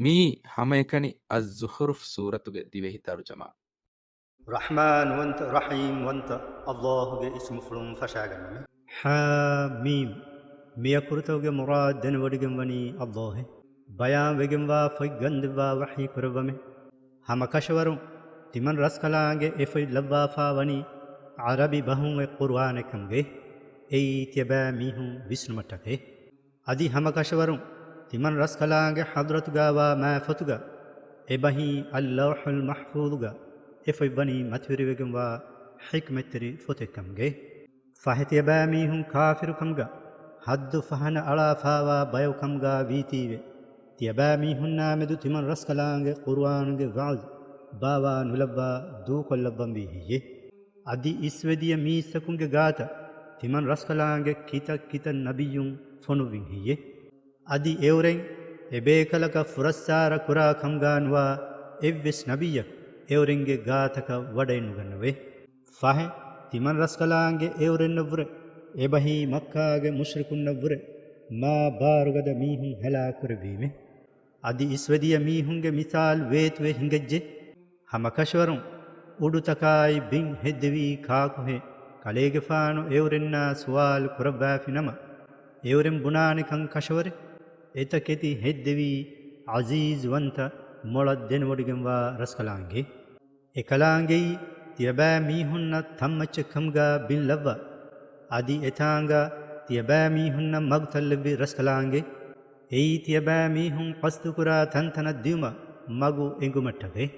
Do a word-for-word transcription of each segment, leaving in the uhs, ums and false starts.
މިއީ ހަމައެކަނި އައްޒުޚްރުފް ސޫރަތުގެ ދިވެހި ތަރުޖަމާ. ރަޙްމާންވަންތަ ރަޙީމްވަންތަ އައްލާހުގެ އިސްމުފުޅުން ފަށާގަންނަމެ. ޙާމީމް. މި އަކުރުތަކުގެ މުރާދު ދެނެވޮޑިގެންވަނީ އައްލާހެއް. ބަޔާންވެގެންވާ ފޮތް ގަންދެއްވާ ވަޙީ ކުރައްވަމެ. ހަމަ ކަށަވަރުން ތިމަން ރަސްކަލާނގެ އެ ފޮތް ލައްވާފާ ވަނީ ޢަރަބި ބަހުން އޮތް ޤުރުއާނެއް ކަމުގައި. އެއީ ތިޔަބައިމީހުން ވިސްނުމަށްޓަކައި. އަދި ހަމަ ކަށަވަރުން ތިމަން ރަސްކަލާނގެ ޙަޟްރަތުގައިވާ މާތް ފޮތުގަ، އެބަހީ އައްލައުޙުލް މަޙްފޫޡުގަ އެ ފޮތް ވަނީ މަތިވެރިވެގެންވާ ޙިކްމަތްތެރި ފޮތެއްކަމުގައި. ފަހެ ތިޔަބައިމީހުން ކާފިރުކަމުގަ ޙައްދު ފަހަނަ އަޅާފާވާ ބަޔަކު ކަމުގަ ވީތީވެ، ތިޔަބައިމީހުންނާމެދު ތިމަން ރަސްކަލާނގެ ޤުރުއާނުގެ ވަޢުޒު ބާވާ ނުލައްވާ ދޫކޮށްލައްވަންވީ ހެއްޔެ؟ އަދި އިސްވެދިޔަ މީސްތަކުންގެ ގާތަށް ތިމަން ރަސްކަލާނގެ ކިތައް ކިތައް ނަބިއްޔުން ފޮނުއްވިން ހެއްޔެ؟ އަދި އެއުރެން އެބޭކަލަކަށް ފުރައްސާރަ ކުރާ ކަމުގާ ނުވާ އެއްވެސް ނަބިއްޔަކު އެއުރެންގެ ގާތަކަށް ވަޑައެއްނުގަންނަވޭ. ފަހެ، ތިމަން ރަސްކަލާނގެ އެއުރެންނަށްވުރެ އެބަހީ މައްކާގެ މުޝްރިކުންނަށްވުރެ މާ ބާރުގަދަ މީހުން ހަލާކުކުރެއްވީމެ. އަދި އިސްވެދިޔަ މީހުންގެ މިސާލު ވޭތުވެ ހިނގައްޖެ. ހަމަކަށަވަރުން އުޑުތަކާއި ބިން ހެއްދެވީ ކާކުހޭ؟ ކަލޭގެފާނު އެއުރެންނާ ސުވާލު ކުރައްވާފިނަމަ، އެއުރެން ބުނާނެކަން ކަށަވަރެއް، އެތަކެތި ހެއްދެވީ ޢަޒީޒުވަންތަ މޮޅަށް ދެނެވޮޑިގެންވާ ރަސްކަލާނގެ. އެކަލާނގެއީ ތިޔަބައިމީހުންނަށް ތަންމައްޗެއްކަމުގާ ބިން ލައްވާ، އަދި އެތާނގާ ތިޔަބައިމީހުންނަށް މަގުތައްލެއްވި ރަސްކަލާނގެ. އެއީ ތިޔަބައިމީހުން ޤަޞްދުކުރާ ތަންތަނަށް ދިޔުމަށް މަގު އެނގުމަށްޓަކައި.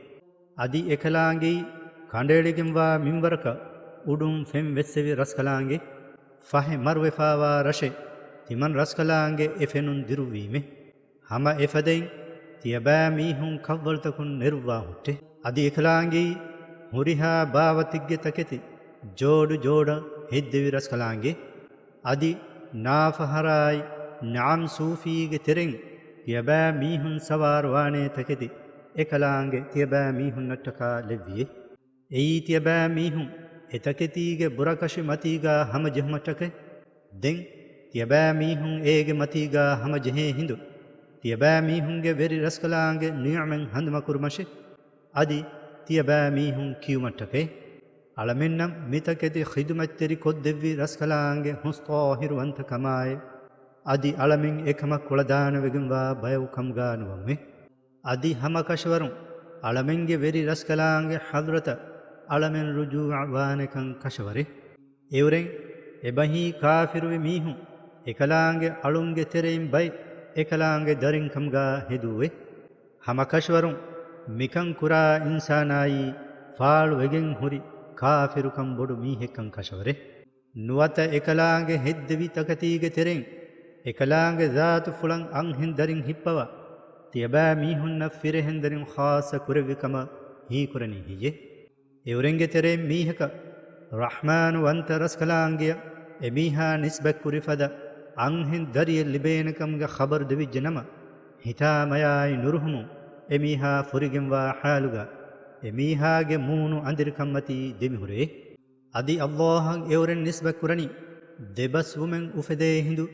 އަދި އެކަލާނގެއީ ކަނޑައެޅިގެންވާ މިންވަރަކަށް އުޑުން ފެން ވެއްސެވި ރަސްކަލާނގެ. ފަހެ މަރުވެފާވާ ރަށެއް ތިމަން ރަސްކަލާނގެ އެ ފެނުން ދިރުއްވީމެ. ހަމަ އެފަދައިން ތިޔަބައިމީހުން ކަށްވަޅުތަކުން ނެރުއްވާ ހުއްޓެ. އަދި އެކަލާނގެއީ ހުރިހާ ބާވަތެއްގެ ތަކެތި ޖޯޑު ޖޯޑަށް ހެއްދެވި ރަސްކަލާނގެ. އަދި ނާފަހަރާއި ނަޢަމް ސޫފީގެ ތެރެއިން ތިޔަބައިމީހުން ސަވާރުވާނޭ ތަކެތި އެކަލާނގެ ތިޔަބައިމީހުންނަށްޓަކާ ލެއްވިއޭ. އެއީ ތިޔަބައިމީހުން އެތަކެތީގެ ބުރަކަށި މަތީގާ ހަމަޖެހުމަށްޓަކައި. ދެން ތިޔަބައިމީހުން އޭގެ މަތީގާ ހަމަޖެހޭ ހިނދު، ތިޔަބައިމީހުންގެ ވެރި ރަސްކަލާނގެ ނިޢުމަތް ހަނދުމަކުރުމަށެ. އަދި ތިޔަބައިމީހުން ކިޔުމަށްޓަކައި. އަޅަމެންނަށް މިތަކެތި ޚިދުމަތްތެރި ކޮށްދެއްވި ރަސްކަލާނގެ ހުސްޠާހިރުވަންތަކަމާއި، އަދި އަޅަމެން އެކަމަށް ކުޅަދާނަވެގެންވާ ބަޔަކު ކަމުގާ ނުވަމުވެ. އަދި ހަމަކަށަވަރުން އަޅަމެންގެ ވެރި ރަސްކަލާނގެ ޙަޟްރަތަށް އަޅަމެން ރުޖޫޢަ ވާނެކަން ކަށަވަރެއް. އެއުރެން އެބަހީ ކާފިރުވި މީހުން އެކަލާނގެ އަޅުންގެ ތެރެއިން ބައެއް އެކަލާނގެ ދަރިން ކަމުގާ ހެދުއްވެ. ހަމަކަށަވަރުން މިކަން ކުރާ އިންސާނާއީ ފާޅުވެގެން ހުރި ކާފިރުކަން ބޮޑު މީހެއްކަން ކަށަވަރެއް. ނުވަތަ އެކަލާނގެ ހެއްދެވި ތަކެތީގެ ތެރެއިން އެކަލާނގެ ޒާތުފުޅަށް އަންހެން ދަރިން ހިއްޕަވާ، ތިޔަބައިމީހުންނަށް ފިރިހެން ދަރިން ޚާއްޞަ ކުރެއްވި ކަމަށް ހީކުރަނީ ހެއްޔެ؟ އެއުރެންގެ ތެރެއިން މީހަކަށް ރަޙްމާން ވަންތަ ރަސްކަލާނގެއަށް އެމީހާ ނިސްބަތްކުރި ފަދަ އަންހެން ދަރިއެއް ލިބޭނެ ކަމުގެ ޚަބަރު ދެވިއްޖެ ނަމަ، ހިތާމަޔާއި ނުރުހުމުން އެމީހާ ފުރިގެންވާ ޙާލުގަ އެމީހާގެ މޫނު އަނދިރިކަންމަތީ ދެމިހުރޭ. އަދި އައްލާހަށް އެއުރެން ނިސްބަތް ކުރަނީ ދެބަސްވުމެއް އުފެދޭ ހިނދު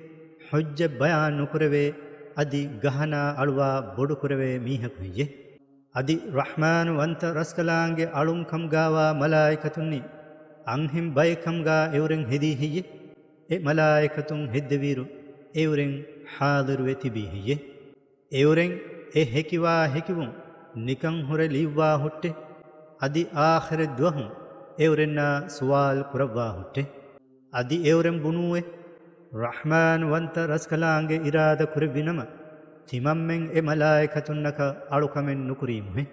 ޙުއްޖަތް ބަޔާން ނުކުރެވޭ، އަދި ގަހަނާ އަޅުވާ ބޮޑުކުރެވޭ މީހަކު ހެއްޔެ؟ އަދި ރަޙްމާން ވަންތަ ރަސްކަލާނގެ އަޅުން ކަމުގާވާ މަލާއިކަތުންނީ އަންހެން ބައެއް ކަމުގާ އެއުރެން ހެދީ ހެއްޔެ؟ އެ މަލާއިކަތުން ހެއްދެވިއިރު އެއުރެން ޙާޟިރުވެ ތިބީ ހެއްޔެ؟ އެއުރެން އެ ހެކިވާ ހެކިވުން ނިކަން ހުރެ ލިޔުއްވާ ހުއްޓެ، އަދި އާޚިރަތް ދުވަހު އެއުރެންނާ ސުވާލު ކުރައްވާ ހުއްޓެ. އަދި އެއުރެން ބުނޫއެ، ރަޙްމާން ވަންތަ ރަސްކަލާނގެ އިރާދަ ކުރެއްވި ނަމަ، ތިމަންމެން އެ މަލާއިކަތުންނަކަށް އަޅުކަމެއް ނުކުރީމުހެ.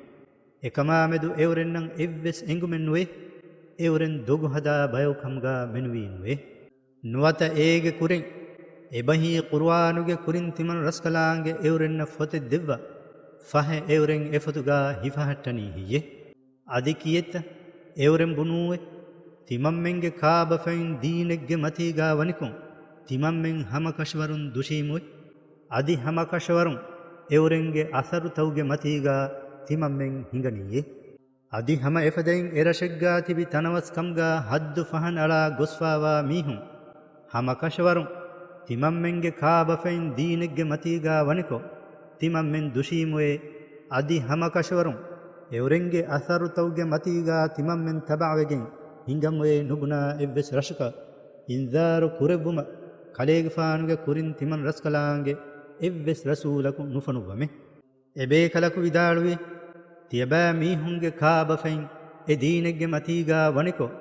އެކަމާމެދު އެއުރެންނަށް އެއްވެސް އެނގުމެއް ނުވޭ، އެއުރެން ދޮގު ހަދާ ބަޔަކު ކަމުގާ މެނުވީ ނުވޭ. ނުވަތަ އޭގެ ކުރިން، އެބަހީ ޤުރުއާނުގެ ކުރިން ތިމަން ރަސްކަލާނގެ އެއުރެންނަށް ފޮތެއް ދެއްވާ، ފަހެ އެއުރެން އެފޮތުގާ ހިފަހައްޓަނީ ހެއްޔެ؟ އަދި ކިއެއްތަ؟ އެއުރެން ބުނޫއެ، ތިމަންމެންގެ ކާބަފައިން ދީނެއްގެ މަތީގާ ވަނިކޮށް، ތިމަންމެން ހަމަކަށަވަރުން ދުށީމުއެ. އަދި ހަމަކަށަވަރުން އެއުރެންގެ އަސަރުތަކުގެ މަތީގާ ތިމަންމެން ހިނގަނީއެ. އަދި ހަމަ އެފަދައިން އެރަށެއްގާ ތިބި ތަނަވަސްކަމުގާ ހައްދު ފަހަނައަޅާ ގޮސްފާވާ މީހުން، ހަމަކަށަވަރުން ތިމަންމެންގެ ކާބަފައިން ދީނެއްގެ މަތީގާ ވަނިކޮށް، ތިމަންމެން ދުށީމުއޭ. އަދި ހަމަކަށަވަރުން އެއުރެންގެ އަސަރުތަކުގެ މަތީގާ ތިމަންމެން ތަބަޢަވެގެން ހިނގަމުއޭ ނުބުނާ އެއްވެސް ރަށަކަށް އިންޒާރު ކުރެއްވުމަށް ކަލޭގެފާނުގެ ކުރިން ތިމަން ރަސްކަލާނގެ އެއްވެސް ރަސޫލަކު ނުފޮނުއްވަމޭ. އެބޭކަލަކު ވިދާޅުވީ، ތިޔަބައިމީހުންގެ ކާބަފައިން އެ ދީނެއްގެ މަތީގާ ވަނިކޮށް،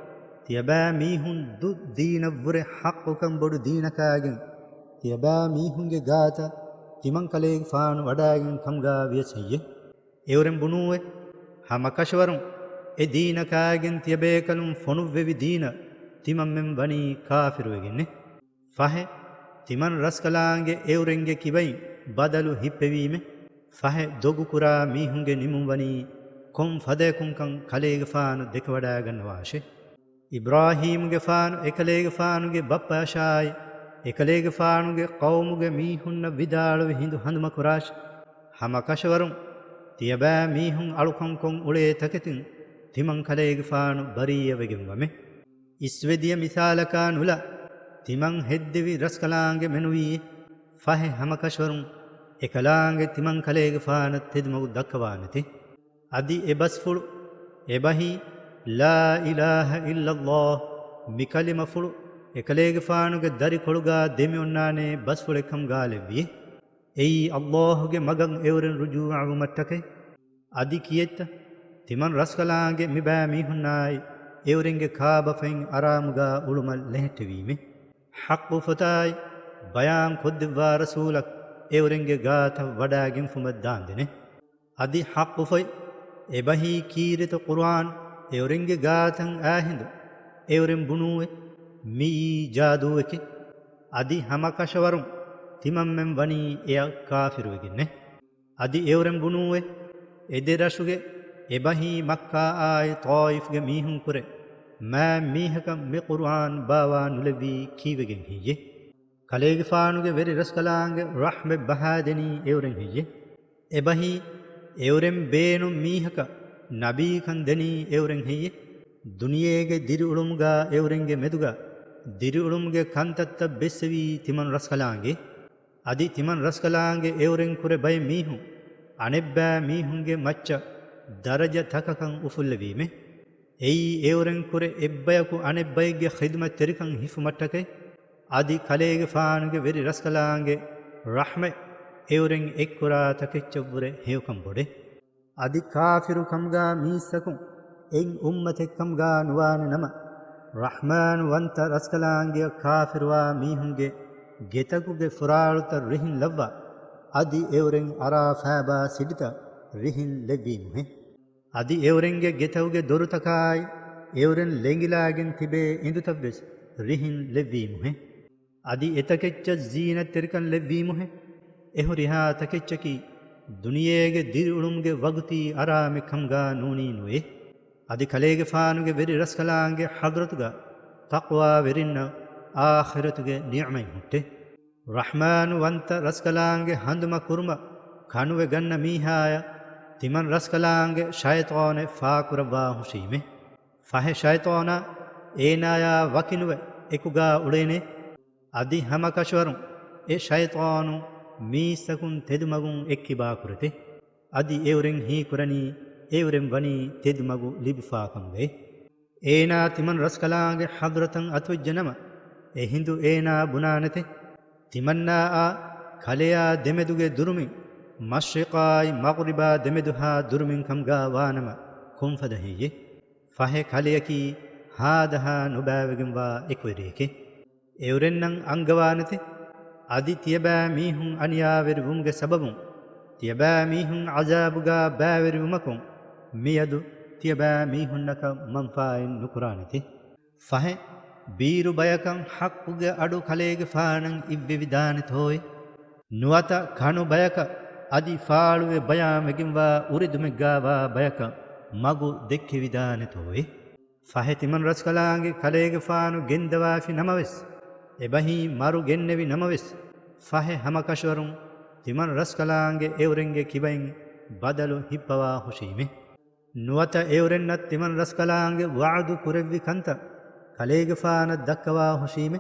ތިޔަބައިމީހުން ދުށް ދީނަށްވުރެ ޙައްޤުކަން ބޮޑު ދީނަކާގެން، ތިޔަބައިމީހުންގެ ގާތަށް ތިމަން ކަލޭގެފާނު ވަޑައިގެން ކަމުގާ ވިޔަސް ހެއްޔެވެ؟ އެއުރެން ބުނޫއެވެ. ހަމަކަށަވަރުން އެ ދީނަކާގެން ތިޔަބޭކަލުން ފޮނުއްވެވި ދީނަށް ތިމަންމެން ވަނީ ކާފިރުވެގެންނޭ. ފަހެ، ތިމަން ރަސްކަލާނގެ އެއުރެންގެ ކިބައިން ބަދަލު ހިއްޕެވީމެ. ފަހެ، ދޮގުކުރާ މީހުންގެ ނިމުން ވަނީ ކޮން ފަދަޔަކުންކަން ކަލޭގެފާނު ދެކެވަޑައިގަންނަވާށޭ. އިބްރާހީމުގެފާނު އެކަލޭގެފާނުގެ ބައްޕައަށާއި، އެކަލޭގެފާނުގެ ޤައުމުގެ މީހުންނަށް ވިދާޅުވި ހިނދު ހަނދުމަކުރާށި. ހަމަކަށަވަރުން ތިޔަބައިމީހުން އަޅުކަންކޮށް އުޅޭ ތަކެތިން ތިމަން ކަލޭގެފާނު ބަރީއަވެގެންވަމޭ. އިސްވެދިޔަ މިސާލަކާ ނުލާ، ތިމަން ހެއްދެވި ރަސްކަލާނގެ މެނުވީ، ފަހެ ހަމަކަށަވަރުން އެކަލާނގެ ތިމަން ކަލޭގެފާނަށް ތެދުމަގު ދައްކަވާނެތެ. އަދި އެ ބަސްފުޅު، އެބަހީ، لا إله إلا الله މި ކަލިމަފުޅު އެކަލޭގެފާނުގެ ދަރިކޮޅުގާ ދެމިއޮންނާނޭ ބަސްފުޅެއްކަމުގާ ލެއްވިއޭ. އެއީ އައްލާހުގެ މަގަށް އެއުރެން ރުޖޫޢަވުމަށްޓަކައި. އަދި ކިއެއްތަ؟ ތިމަން ރަސްކަލާނގެ މިބައިމީހުންނާއި އެއުރެންގެ ކާބަފައިން އަރާމުގާ އުޅުމަށް ލެހެއްޓެވީމެ. ޙައްޤު ފޮތާއި ބަޔާން ކޮށްދެއްވާ ރަސޫލަކު އެއުރެންގެ ގާތަށް ވަޑައިގެންފުމަށް ދާންދެނެ. އަދި ޙައްޤު ފޮތް، އެބަހީ ކީރިތި ޤުރުއާން އެއުރެންގެ ގާތަށް އާހިނދު، އެއުރެން ބުނޫއެވެ. މިއީ ޖާދޫއެކޭ. އަދި ހަމަކަށަވަރުން ތިމަންމެން ވަނީ އެއަށް ކާފިރުވެގެންނޭ. އަދި އެއުރެން ބުނޫއެވެ. އެ ދެ ރަށުގެ އެބަހީ މައްކާއާއި ޠާއިފްގެ މީހުންކުރެ މާތް މީހަކަށް މި ޤުރުއާން ބާވާ ނުލެއްވީ ކީއްވެގެން ހެއްޔެވެ؟ ކަލޭގެފާނުގެ ވެރި ރަސްކަލާނގެ ރަޙްމަތް ބަހާދެނީ އެއުރެން ހެއްޔެވެ؟ އެބަހީ، އެއުރެން ބޭނުން މީހަކަށް ނަބީކަން ދެނީ އެއުރެން ހެއްޔެވެ؟ ދުނިޔޭގެ ދިރިއުޅުމުގާ އެއުރެންގެ މެދުގާ ދިރިއުޅުމުގެ ކަންތައްތައް ބެއްސެވީ ތިމަން ރަސްކަލާނގެ. އަދި ތިމަން ރަސްކަލާނގެ އެއުރެން ކުރެ ބައެއް މީހުން އަނެއްބައި މީހުންގެ މައްޗަށް ދަރަޖަތަކަކަށް އުފުއްލެވީމެ. އެއީ އެއުރެން ކުރެ އެއްބަޔަކު އަނެއްބައެއްގެ ޚިދުމަތްތެރިކަން ހިފުމަށްޓަކައި. އަދި ކަލޭގެފާނުގެ ވެރި ރަސްކަލާނގެ ރަޙްމަތް އެއުރެން އެއްކުރާ ތަކެއްޗަށްވުރެ ހެޔޮކަން ބޮޑޭ. އަދި ކާފިރު ކަމުގާ މީސްތަކުން އެއް އުއްމަތެއްކަމުގާ ނުވާނެ ނަމަ، ރަޙްމާން ވަންތަ ރަސްކަލާނގެއަށް ކާފިރުވާ މީހުންގެ ގެތަކުގެ ފުރާޅުތައް ރިހިން ލައްވާ، އަދި އެއުރެން އަރާ ފައިބާ ސިޑިތައް ރިހިން ލެއްވީމުހޭ. އަދި އެއުރެންގެ ގެތަކުގެ ދޮރުތަކާއި، އެއުރެން ލެނގިލާގެން ތިބޭ އިނދުތައްވެސް ރިހިން ލެއްވީމުހޭ. އަދި އެތަކެއްޗަށް ޒީނަތްތެރިކަން ލެއްވީމުހޭ. އެހުރިހާ ތަކެއްޗަކީ ދުނިޔޭގެ ދިރިއުޅުމުގެ ވަގުތީ އަރާމެއް ކަމުގާ ނޫނީ ނުވޭ. އަދި ކަލޭގެފާނުގެ ވެރި ރަސްކަލާނގެ ޙަޟްރަތުގާ ތަޤްވާވެރިންނަށް އާޚިރަތުގެ ނިޢުމަތް ހުއްޓޭ. ރަޙްމާން ވަންތަ ރަސްކަލާނގެ ހަނދުމަ ކުރުމަށް ކަނުވެ ގަންނަ މީހާޔަށް ތިމަން ރަސްކަލާނގެ ޝައިޠާނެއް ފާކުރައްވާ ހުށީމޭ. ފަހެ ޝައިޠާނާ އޭނާޔާ ވަކިނުވެ އެކުގާ އުޅޭނެ. އަދި ހަމަކަށަވަރުން އެ ޝައިޠާނު މީސްތަކުން ތެދުމަގުން އެއްކިބާކުރެތެ. އަދި އެއުރެން ހީކުރަނީ އެއުރެން ވަނީ ތެދުމަގު ލިބިފާކަމުގައި. އޭނާ ތިމަން ރަސްކަލާނގެ ޙަޟްރަތަށް އަތުވެއްޖެނަމަ، އެހިނދު އޭނާ ބުނާނެތެ، ތިމަންނާއާ ކަލެޔާ ދެމެދުގެ ދުރުމިން މަޝްރިޤާއި މަޣްރިބާ ދެމެދުހާ ދުރުމިން ކަމުގާ ވާނަމަ ކޮންފަދަ ހެއްޔެވެ؟ ފަހެ ކަލެޔަކީ ހާދަހާ ނުބައިވެގެންވާ އެކުވެރިއެކެ. އެއުރެންނަށް އަންގަވާނެތެ. އަދި ތިޔަބައިމީހުން އަނިޔާވެރިވުމުގެ ސަބަބުން ތިޔަބައިމީހުން ޢަޒާބުގާ ބައިވެރިވުމަކުން މިއަދު ތިޔަބައިމީހުންނަކަށް މަންފާއެއް ނުކުރާނެތެ. ފަހެ، ބީރު ބަޔަކަށް ޙައްޤުގެ އަޑު ކަލޭގެފާނަށް އިއްވެވިދާނެތޯއޭ؟ ނުވަތަ ކަނު ބަޔަކަށް އަދި ފާޅުވެ ބަޔާންވެގެންވާ އުރެދުމެއްގާވާ ބަޔަކަށް މަގު ދެއްކެވިދާނެތޯއޭ؟ ފަހެ ތިމަން ރަސްކަލާނގެ ކަލޭގެފާނު ގެންދަވާފި ނަމަވެސް، އެބަހީ މަރު ގެންނެވި ނަމަވެސް، ފަހެ ހަމަކަށަވަރުން ތިމަން ރަސްކަލާނގެ އެއުރެންގެ ކިބައިން ބަދަލު ހިއްޕަވާ ހުށީމެ. ނުވަތަ އެއުރެންނަށް ތިމަން ރަސްކަލާނގެ ވަޢުދު ކުރެއްވި ކަންތައް ކަލޭގެފާނަށް ދައްކަވާ ހުށީމެ.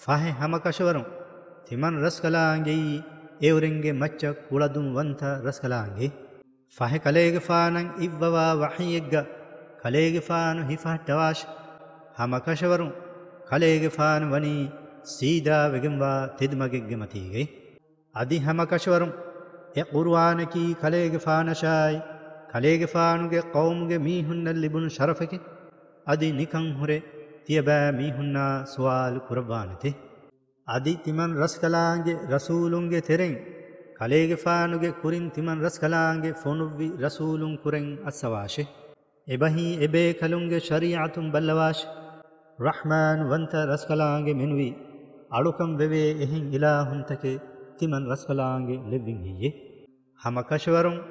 ފަހެ ހަމަކަށަވަރުން ތިމަން ރަސްކަލާނގެއީ އެއުރެންގެ މައްޗަށް ކުޅަދުންވަންތަ ރަސްކަލާނގެ. ފަހެ ކަލޭގެފާނަށް އިއްވަވާ ވަޙީއެއްގަ ކަލޭގެފާނު ހިފަހައްޓަވާށި. ހަމަކަށަވަރުން ކަލޭގެފާނު ވަނީ ސީދާވެގެންވާ ތެދުމަގެއްގެ މަތީގައި. އަދި ހަމަކަށަވަރުން އެ ޤުރުއާނަކީ ކަލޭގެފާނަށާއި، ކަލޭގެފާނުގެ ޤައުމުގެ މީހުންނަށް ލިބުނު ޝަރަފަކީ. އަދި ނިކަން ހުރެ ތިޔަބައިމީހުންނާ ސުވާލު ކުރައްވާނެތެ. އަދި ތިމަން ރަސްކަލާނގެ ރަސޫލުންގެ ތެރެއިން، ކަލޭގެފާނުގެ ކުރިން ތިމަން ރަސްކަލާނގެ ފޮނުއްވި ރަސޫލުން ކުރެން އައްސަވާށެ. އެބަހީ އެބޭކަލުންގެ ޝަރީޢަތުން ބައްލަވާށެ. ރަޙްމާން ވަންތަ ރަސްކަލާނގެ މެނުވީ، އަޅުކަން ވެވޭ އެހެން އިލާހުންތަކެއް ތިމަން ރަސްކަލާނގެ ލެއްވިން ހެއްޔެ؟ ހަމަކަށަވަރުން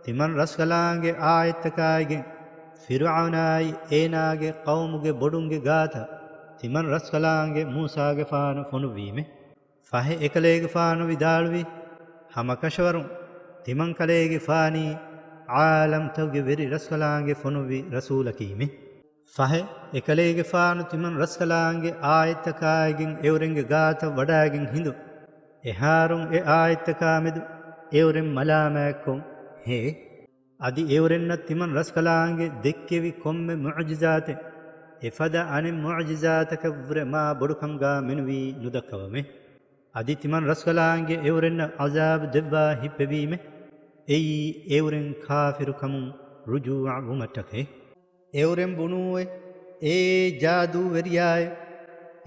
ތިމަން ރަސްކަލާނގެ އާޔަތްތަކާއިގެން ފިރުޢައުނާއި އޭނާގެ ޤައުމުގެ ބޮޑުންގެ ގާތަށް ތިމަން ރަސްކަލާނގެ މޫސާގެފާނު ފޮނުއްވީމެ. ފަހެ އެކަލޭގެފާނު ވިދާޅުވީ، ހަމަކަށަވަރުން ތިމަން ކަލޭގެފާނީ ޢާލަމްތަކުގެ ވެރި ރަސްކަލާނގެ ފޮނުއްވި ރަސޫލަކީމެ. ފަހެ އެކަލޭގެފާނު ތިމަން ރަސްކަލާނގެ އާޔަތްތަކާއިގެން އެއުރެންގެ ގާތަށް ވަޑާގެން ހިނދު، އެހާރުން އެ އާޔަތްތަކާމެދު އެއުރެން މަލާމާތްކޮށް ހޭ. އަދި އެއުރެންނަށް ތިމަން ރަސްކަލާނގެ ދެއްކެވި ކޮންމެ މުޢުޖިޒާތެއް އެފަދަ އަނެއް މުޢުޖިޒާތަކަށްވުރެ މާ ބޮޑުކަމުގާ މެނުވީ ނުދައްކަވަމެ. އަދި ތިމަން ރަސްކަލާނގެ އެއުރެންނަށް ޢަޒާބު ދެއްވާ ހިއްޕެވީމެ. އެއީ އެއުރެން ކާފިރުކަމުން ރުޖޫޢަ ވުމަށްޓަކައި. އެއުރެން ބުނޫއޭ، އޭ ޖާދޫވެރިޔާއޭ!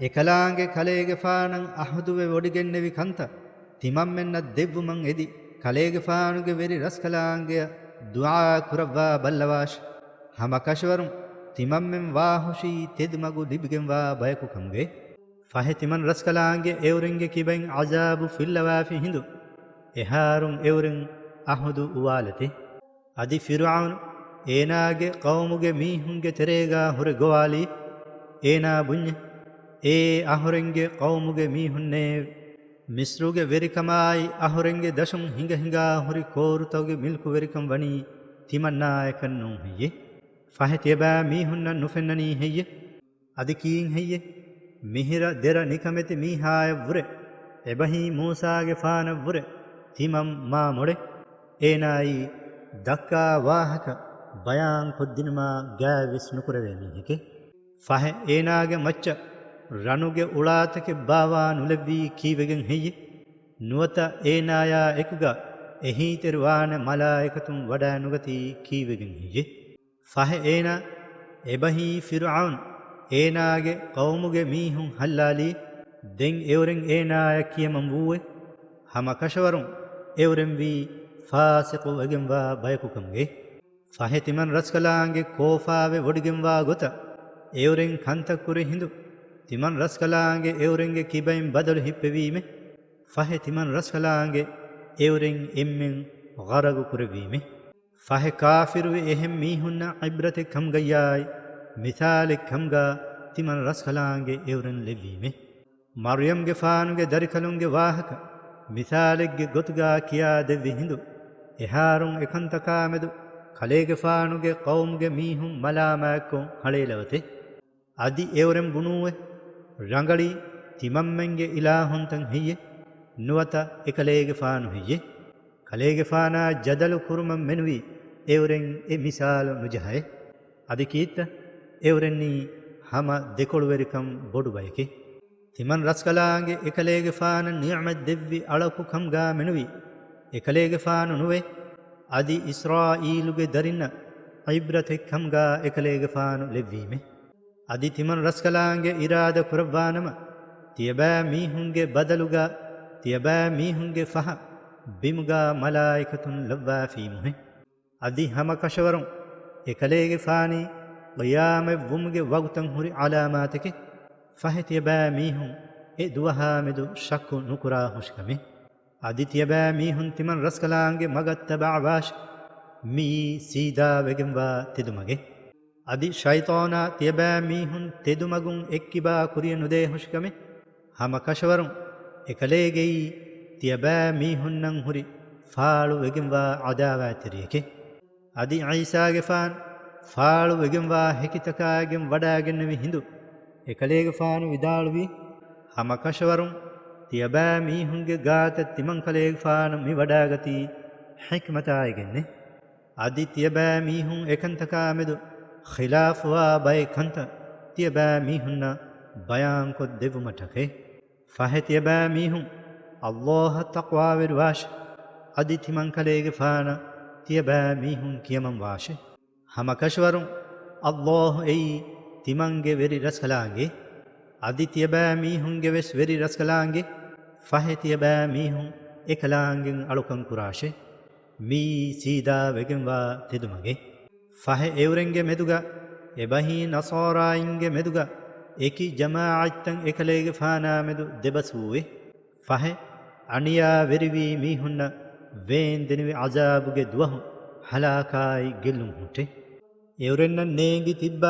އެކަލާނގެ ކަލޭގެފާނަށް އަހުދުވެ ވޮޑިގެންނެވި ކަންތައް ތިމަންމެންނަށް ދެއްވުމަށް އެދި، ކަލޭގެފާނުގެ ވެރި ރަސްކަލާނގެއަށް ދުޢާ ކުރައްވާ ބައްލަވާށި. ހަމަކަށަވަރުން ތިމަންމެން ވާހުށީ ތެދުމަގު ލިބިގެންވާ ބަޔަކު ކަމުގައި. ފަހެ ތިމަން ރަސްކަލާނގެ އެއުރެންގެ ކިބައިން ޢަޒާބު ފިއްލަވާފި ހިނދު، އެހާރުން އެއުރެން އަހުދު އުވާލަތި. އަދި ފިރުޢައުނު އޭނާގެ ޤައުމުގެ މީހުންގެ ތެރޭގާ ހުރެ ގޮވާލީ، އޭނާ ބުންޏެ، އޭ އަހުރެންގެ ޤައުމުގެ މީހުންނޭވެ! މިޞްރުގެ ވެރިކަމާއި އަހުރެންގެ ދަށުން ހިނގަ ހިނގާ ހުރި ކޯރުތަކުގެ މިލްކުވެރިކަން ވަނީ ތިމަންނާއަކަށް ނޫން ހެއްޔެ؟ ފަހެ ތިޔަބައިމީހުންނަށް ނުފެންނަނީ ހެއްޔެ؟ އަދި ކީން ހެއްޔެ؟ މިހިރަ ދެރަ ނިކަމެތި މީހާޔަށްވުރެ، އެބަހީ މޫސާގެފާނަށްވުރެ، ތިމަން މާ މޮޅެ. އޭނާއީ ދައްކާ ވާހަކަ ބަޔާންކޮށްދިނުމާ ގާތްވެސް ނުކުރެވޭ މީހެކޭ. ފަހެ އޭނާގެ މައްޗަށް ރަނުގެ އުޅާތަކެއް ބާވާ ނުލެއްވީ ކީއްވެގެން ހެއްޔެ؟ ނުވަތަ އޭނާޔާ އެކުގަ އެހީތެރިވާނެ މަލާއިކަތުން ވަޑާނުގަތީ ކީއްވެގެން ހެއްޔެ؟ ފަހެ އޭނާ، އެބަހީ ފިރުޢައުން އޭނާގެ ޤައުމުގެ މީހުން ހައްލާލީ، ދެން އެއުރެން އޭނާޔަށް ކިޔަމަން ވޫއެ؟ ހަމަކަށަވަރުން އެއުރެންވީ ފާސިޤު ވެގެންވާ ބަޔަކު ކަމުގައި. ފަހެ ތިމަން ރަސްކަލާނގެ ކޯފާވެ ވޮޑިގެންވާ ގޮތަށް އެއުރެން ކަންތައް ކުރި ހިނދު، ތިމަން ރަސްކަލާނގެ އެއުރެންގެ ކިބައިން ބަދަލު ހިއްޕެވީމެ. ފަހެ ތިމަން ރަސްކަލާނގެ އެއުރެން އެންމެން ޣަރަގު ކުރެއްވީމެ. ފަހެ ކާފިރުވި އެހެން މީހުންނަށް ޢިބްރަތެއް ކަމުގައްޔާއި، މިސާލެއް ކަމުގާ ތިމަން ރަސްކަލާނގެ އެއުރެން ލެއްވީމެ. މަރްޔަމްގެފާނުގެ ދަރިކަލުންގެ ވާހަކަ މިސާލެއްގެ ގޮތުގާ ކިޔާ ދެއްވި ހިނދު، އެހާރުން އެކަންތަކާމެދު ކަލޭގެފާނުގެ ޤައުމުގެ މީހުން މަލާމާތްކޮށް ހަޅޭލަވަތެ. އަދި އެއުރެން ބުނޫއެ، ރަނގަޅީ ތިމަންމެންގެ އިލާހުންތައް ހެއްޔެ؟ ނުވަތަ އެކަލޭގެފާނު ހެއްޔެ؟ ކަލޭގެފާނާ ޖަދަލު ކުރުމަށް މެނުވީ އެއުރެން އެ މިސާލު ނުޖަހައެ. އަދި ކީއްތަ؟ އެއުރެންނީ ހަމަ ދެކޮޅުވެރިކަން ބޮޑު ބަޔެކޭ. ތިމަން ރަސްކަލާނގެ އެކަލޭގެފާނަށް ނިޢުމަތް ދެއްވި އަޅަކު ކަމުގާ މެނުވީ އެކަލޭގެފާނު ނުވޭ. އަދި އިސްރާއީލުގެ ދަރިންނަށް ޢިބްރަތެއް ކަމުގާ އެކަލޭގެފާނު ލެއްވީމެ. އަދި ތިމަން ރަސްކަލާނގެ އިރާދަ ކުރައްވާނަމަ، ތިޔަބައިމީހުންގެ ބަދަލުގާ ތިޔަބައިމީހުންގެ ފަހަށް ބިމުގާ މަލާއިކަތުން ލައްވާފީމުހެ. އަދި ހަމަކަށަވަރުން އެކަލޭގެފާނީ ޤިޔާމަތްވުމުގެ ވަގުތަށް ހުރި ޢަލާމާތެކޭ. ފަހެ ތިޔަބައިމީހުން އެ ދުވަހާމެދު ޝައްކު ނުކުރާ ހުށިކަމެއް. އަދި ތިޔަބައިމީހުން ތިމަން ރަސްކަލާނގެ މަގަށް ތަބަޢަވާށި، މިއީ ސީދާވެގެންވާ ތެދުމަގެއް. އަދި ޝައިޠާނާ ތިޔަބައިމީހުން ތެދުމަގުން އެއްކިބާ ކުރިޔަށް ނުދޭ ހުށިކަމެއް. ހަމަކަށަވަރުން އެކަލޭގެއީ ތިޔަބައިމީހުންނަށް ހުރި ފާޅުވެގެންވާ ޢަދާވާތްތެރިޔެކޭ. އަދި ޢީސާގެފާނު ފާޅުވެގެންވާ ހެކިތަކާއިގެން ވަޑާގެންނެވި ހިނދު، އެކަލޭގެފާނު ވިދާޅުވީ، ހަމަކަށަވަރުން ތިޔަބައިމީހުންގެ ގާތަށް ތިމަންކަލޭގެފާނު މި ވަޑާގަތީ ޙިކްމަތާއިގެންނޭ. އަދި ތިޔަބައިމީހުން އެކަންތަކާމެދު ޚިލާފުވާ ބައެއް ކަންތައް ތިޔަބައިމީހުންނަށް ބަޔާންކޮށްދެއްވުމަށްޓަކައި. ފަހެ ތިޔަބައިމީހުން ﷲ އަށް ތަޤްވާވެރިވާށި. އަދި ތިމަންކަލޭގެފާނަށް ތިޔަބައިމީހުން ކިޔަމަންވާށި. ހަމަކަށަވަރުން ﷲ އެއީ ތިމަންގެ ވެރި ރަސްކަލާނގެ، އަދި ތިޔަބައިމީހުންގެ ވެސް ވެރި ރަސްކަލާނގެ. ފަހެ ތިޔަބައިމީހުން އެކަލާނގެން އަޅުކަން ކުރާށޭ. މިއީ ސީދާ ވެގެންވާ ތެދުމަގެއް. ފަހެ އެއުރެންގެ މެދުގަ އެބަހީ ނަޞާރާއިންގެ މެދުގަ އެކި ޖަމާޢަތްތައް އެކަލޭގެފާނާ މެދު ދެބަސްވޫއެ. ފަހެ އަނިޔާވެރިވީ މީހުންނަށް ވޭންދެނިވި ޢަޒާބުގެ ދުވަހު ހަލާކާއި ގެއްލުން ހުއްޓެ. އެއުރެންނަށް ނޭނގި ތިއްބާ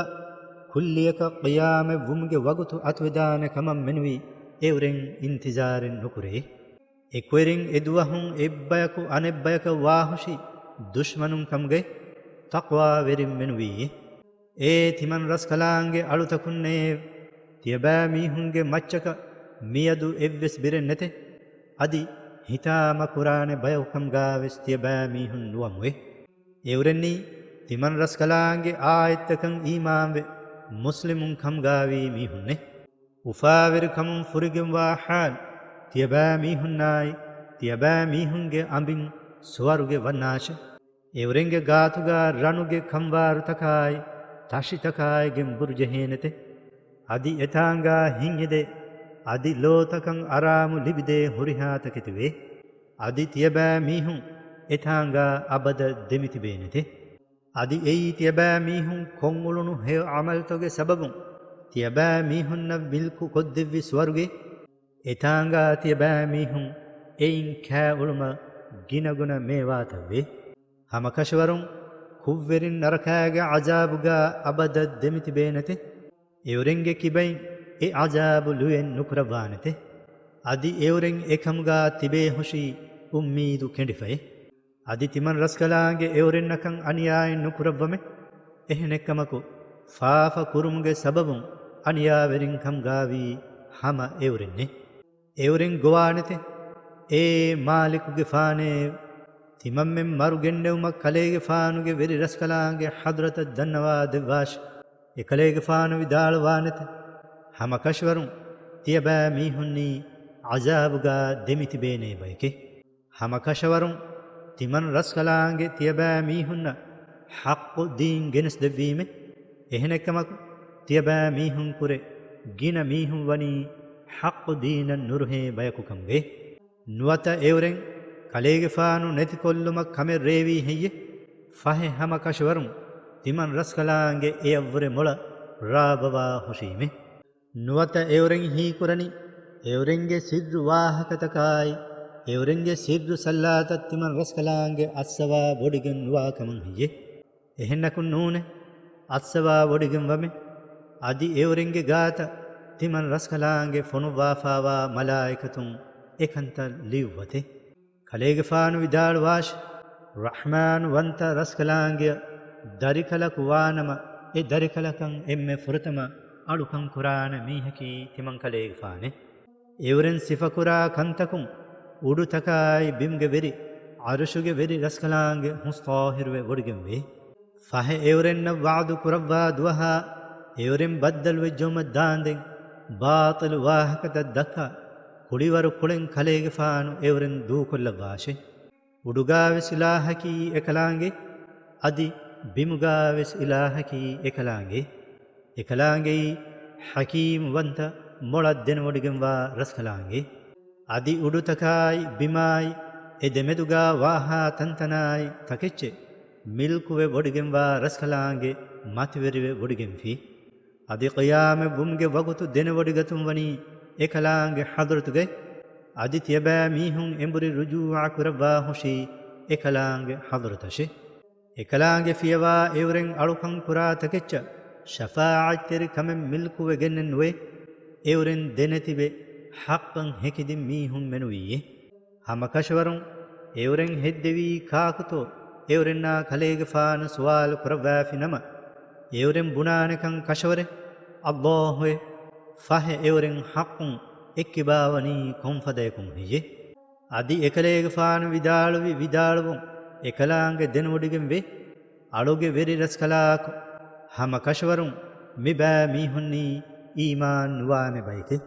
ކުއްލިއަކަށް ޤިޔާމަތްވުމުގެ ވަގުތު އަތުވެދާނެ ކަމަށް މެނުވީ އެއުރެން އިންތިޒާރެއް ނުކުރޭ. އެކުވެރިން އެދުވަހުން އެއްބަޔަކު އަނެއްބަޔަކަށް ވާހުށީ ދުޝްމަނުން ކަމުގައި ތަޤްވާވެރިން މެނުވީއޭ. އޭ ތިމަން ރަސްކަލާނގެ އަޅުތަކުންނޭ! ތިޔަބައިމީހުންގެ މައްޗަކަށް މިއަދު އެއްވެސް ބިރެއް ނެތޭ. އަދި ހިތާމަކުރާނެ ބަޔަކުކަމުގާވެސް ތިޔަބައިމީހުން ނުވަމުއޭ. އެއުރެންނީ ތިމަން ރަސްކަލާނގެ އާޔަތްތަކަށް އީމާންވެ މުސްލިމުން ކަމުގާވީ މީހުންނޭ. އުފާވެރިކަމުން ފުރިގެންވާ ޙާލު ތިޔަބައިމީހުންނާއި ތިޔަބައިމީހުންގެ އަނބިން ސުވަރުގެ ވަންނާށޭ. އެއުރެންގެ ގާތުގާ ރަނުގެ ކަންވާރުތަކާއި ތަށިތަކާއިގެން ބުރުޖެހޭނެތެ. އަދި އެތާނގާ ހިތްއެދޭ، އަދި ލޯތަކަށް އަރާމު ލިބިދޭ ހުރިހާ ތަކެތިވޭ. އަދި ތިޔަބައިމީހުން އެތާނގާ އަބަދަށް ދެމިތިބޭނެތެ. އަދި އެއީ ތިޔަބައިމީހުން ކޮށްއުޅުނު ހެޔޮ ޢަމަލުތަކުގެ ސަބަބުން ތިޔަބައިމީހުންނަށް މިލްކު ކޮށްދެއްވި ސުވަރުގެ. އެތާނގާ ތިޔަބައިމީހުން އެއިން ކާއުޅުމަށް ގިނަގުނަ މޭވާތައްވޭ. ހަމަކަށަވަރުން ކުށްވެރިން ނަރަކާގެ ޢަޒާބުގާ އަބަދަށް ދެމިތިބޭނެތެ. އެއުރެންގެ ކިބައިން އެ ޢަޒާބު ލުޔެއް ނުކުރައްވާނެތެ. އަދި އެއުރެން އެކަމުގާ ތިބޭހުށީ އުއްމީދު ކެނޑިފައެ. އަދި ތިމަން ރަސްކަލާނގެ އެއުރެންނަކަށް އަނިޔާއެއް ނުކުރައްވަމެ. އެހެނެއްކަމަކު، ފާފަ ކުރުމުގެ ސަބަބުން އަނިޔާވެރިން ކަމުގާވީ ހަމަ އެއުރެންނޭ. އެއުރެން ގޮވާނެތެ. އޭ މާލިކުގެފާނޭ! ތިމަންމެން މަރު ގެންނެވުމަށް ކަލޭގެފާނުގެ ވެރި ރަސްކަލާނގެ ޙަޟްރަތަށް ދަންނަވާ ދެއްވާށި. އެކަލޭގެފާނު ވިދާޅުވާނެތެ. ހަމަކަށަވަރުން ތިޔަބައިމީހުންނީ ޢަޒާބުގާ ދެމިތިބޭނޭ ބަޔެކޭ. ހަމަކަށަވަރުން ތިމަން ރަސްކަލާނގެ ތިޔަބައިމީހުންނަށް ޙައްޤު ދީން ގެނެސްދެއްވީމެ. އެހެނެއްކަމަކު، ތިޔަބައިމީހުންކުރެ ގިނަ މީހުން ވަނީ ޙައްޤު ދީނަށް ނުރުހޭ ބަޔަކުކަމުގައި. ނުވަތަ އެއުރެން ކަލޭގެފާނު ނެތިކޮށްލުމަށް ކަމެއް ރޭވީ ހެއްޔެ؟ ފަހެ ހަމަކަށަވަރުން ތިމަން ރަސްކަލާނގެ އެޔަށްވުރެ މޮޅަށް ރާބަވާ ހުށީމެ. ނުވަތަ އެއުރެން ހީކުރަނީ، އެއުރެންގެ ސިއްރު ވާހަކަތަކާއި، އެއުރެންގެ ސިއްރު ސައްލާތައް ތިމަން ރަސްކަލާނގެ އައްސަވާ ވޮޑިގެން ނުވާ ކަމަށް ހެއްޔެ؟ އެހެންނަކުން ނޫނޭ، އައްސަވާ ވޮޑިގެން ވަމެ. އަދި އެއުރެންގެ ގާތަށް ތިމަން ރަސްކަލާނގެ ފޮނުއްވާފާވާ މަލާއިކަތުން އެކަންތައް ލިޔުއްވަތެ. ކަލޭގެފާނު ވިދާޅުވާށި، ރަޙްމާން ވަންތަ ރަސްކަލާނގެއަށް ދަރިކަލަކު ވާނަމަ، އެ ދަރިކަލަކަށް އެންމެ ފުރަތަމަ އަޅުކަން ކުރާނެ މީހަކީ ތިމަން ކަލޭގެފާނޭ. އެއުރެން ސިފަކުރާ ކަންތަކުން އުޑުތަކާއި ބިމުގެ ވެރި، ޢަރުޝުގެ ވެރި ރަސްކަލާނގެ ހުސް ޠާހިރުވެ ވޮޑިގެންވޭ. ފަހެ އެއުރެންނަށް ވަޢުދު ކުރައްވާ ދުވަހާ އެއުރެން ބައްދަލުވެއްޖައުމަށް ދާންދެން، ބާޠިލު ވާހަކަތައް ދައްކާ، ކުޅިވަރު ކުޅެން ކަލޭގެފާނު އެއުރެން ދޫކޮށްލައްވާށޭ. އުޑުގާވެސް އިލާހަކީ އެކަލާނގެ، އަދި ބިމުގާވެސް އިލާހަކީ އެކަލާނގެ. އެކަލާނގެއީ ޙަކީމް ވަންތަ މޮޅަށް ދެނެވޮޑިގެންވާ ރަސްކަލާނގެ. އަދި އުޑުތަކާއި ބިމާއި އެ ދެމެދުގާ ވާހާ ތަންތަނާއި ތަކެއްޗެއް މިލްކުވެ ވޮޑިގެންވާ ރަސްކަލާނގެ މަތިވެރިވެ ވޮޑިގެންފި. އަދި ޤިޔާމަތްވުމުގެ ވަގުތު ދެނެވޮޑިގަތުން ވަނީ އެކަލާނގެ ޙަޟްރަތުގައި. އަދި ތިޔަބައިމީހުން އެނބުރި ރުޖޫޢަ ކުރައްވާ ހުށީ އެކަލާނގެ ޙަޟްރަތަށެ. އެކަލާނގެ ފިޔަވާ އެއުރެން އަޅުކަން ކުރާ ތަކެއްޗަށް ޝަފާޢަތްތެރި ކަމެއް މިލްކުވެގެންނެއް ނުވޭ، އެއުރެން ދެނެތިބެ ޙައްޤަށް ހެކިދިން މީހުން މެނުވީއޭ. ހަމަކަށަވަރުން އެއުރެން ހެއްދެވީ ކާކުތޯ އެއުރެންނާ ކަލޭގެފާނު ސުވާލު ކުރައްވާފި ނަމަ، އެއުރެން ބުނާނެކަން ކަށަވަރޭ، ﷲ އޭ، ފަހެ އެއުރެން ޙައްޤުން އެއްކިބާވަނީ ކޮންފަދަޔަކުން ހެއްޔެ؟ އަދި އެކަލޭގެފާނު ވިދާޅުވި ވިދާޅުވުން އެކަލާނގެ ދެނެވޮޑިގެންވޭ. އަޅުގެ ވެރި ރަސްކަލާކޮ، ހަމަ ކަށަވަރުން މިބައި މީހުންނީ އީމާން ނުވާނެ ބައެކޭ.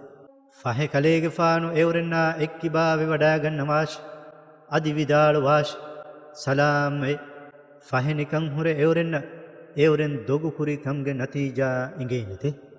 ފަހެ ކަލޭގެފާނު އެއުރެންނާ އެއްކިބާވެވަޑައިގަންނަވާށި. އަދި ވިދާޅުވާށި، ސަލާމްވެ. ފަހެ ނިކަން ހުރެ އެއުރެންނަށް އެއުރެން ދޮގުކުރި ކަމުގެ ނަތީޖާ އެނގޭނެތެ.